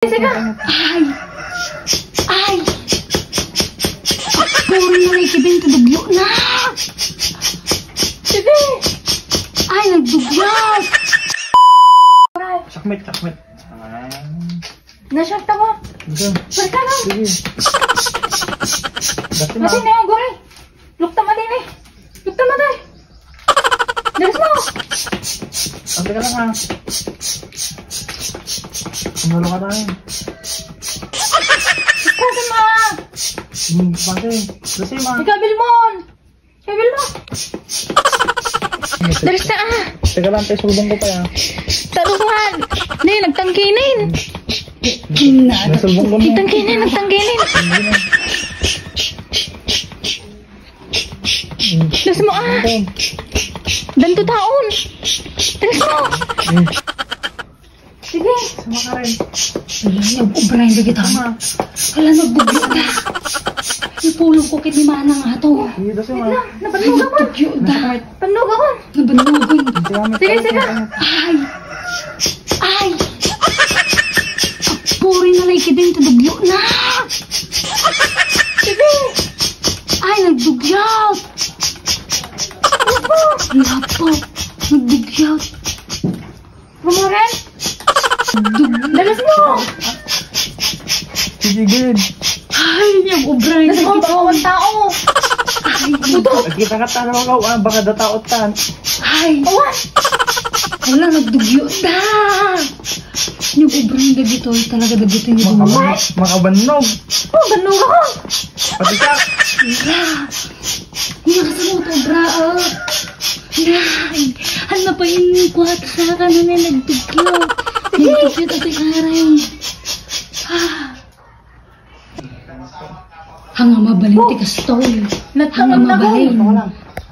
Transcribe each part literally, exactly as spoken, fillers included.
Sige. Ay! Ay! Puro na lang ikibin, tudugyo na! Sige! Ay, nagdugyo! Sakmit, sakmit. Ay. Nasyat ako. Ito. Basta na. Sige. Dati na. Kasi na, gore. Lukta mo din eh. Lukta mo din. Dalas mo. Sabi ka lang, ha. Sumalo ka tayo. Kasi ma. Hmm, pati. Kasi ma. Ikaw, Bilmon. Ikaw, Bilmon. Dalas na, ah. Teka lang, tayo, sulbong ko pa, ah. Taluhan. Nay, nagtangkinin. Nasulbong ko na. Itangkinin, nagtangkinin. Dalas mo, ah. Danto taon. Dalas mo. Sige. Sama ka rin. Wala, nag-ubra yung gagita. Sama. Wala, nagdugyo da. Ipulong ko kit ni Manang ato. Sige, dalas mo. Wait lang, nabannog ako. Nagdugyo da. Bannog ako. Nabannogan. Sige, sige. Ay! Ay! Puri na lang ikidin, tudugyo na! Sige! Ay, nagdugyot! Lapo! Lapo! Nagdugyot! Bumaren? Dug- Dalas mo! Sige, gid. Ay, yung obra yung Nasa mga tao. Ay, puto. At kita ka tanaw ka, ah, baka dataot tan. Ay. Awan. Wala, nagdugyo. Da! Yung obra yung dagito, talaga dagito yung Makaban- makabannog. Oh, bannog ako. Pati ka. Wala. Nakasarot, obra, oh. Nay, ano pa yung kuwat sa kanan na nagdugyo? Nagdugyo, tatay Aray. Ah. Hanga mabalin ti kastoy. Hanga mabalin.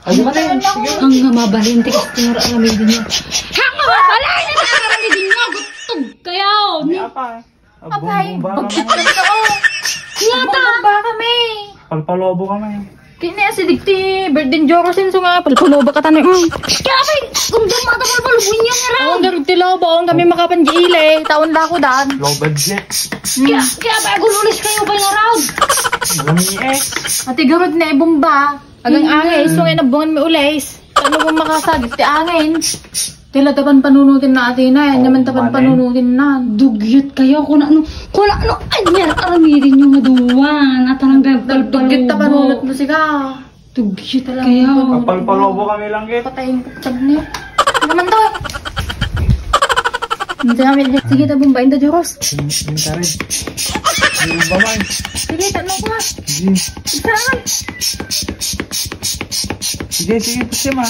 Hanga mabalin ti kastoy. Aramidin niya. Hanga mabalin ti aramidin niya. Guttog kayo. Ni apa? Abay, bagsit ka to. Yata. Bumba kami. Palpalobo kami. Kini asi digti birthday ni Jorosin so nga palpalobo ka tanem. Mm. Kaya kay kung di mata palpalobo niya nga raw. Ang garig ti lobo, ang kami makapan di ile, taon da ko dan. Low budget. Kaya, kaya ba gulo ulis kayo ba nga raw? Malami eh. Ati garod na ibumba. Agang angay, so nga nabungan mi ulis. Ano kung makasagit ti angin? Tila tapan panunutin na ati na, yan naman tapan panunutin na. Dugyot kayo, kuna ano, kuna ano, ay, yan, aramidin yung maduwan, at parang gayang palpalobo. Dugyot ta panunot mo, siga. Dugyot kayo. Palpalobo kami lang, eh. Patayin ko, tiyag niya. Ano naman to? Hindi namin, sige, tabong ba, inda, Diyos. Hindi, hindi, hindi. Hindi ba, man? Sige, tanong ko, ah. Sige. Saan? Sige, sige, pusim, ah.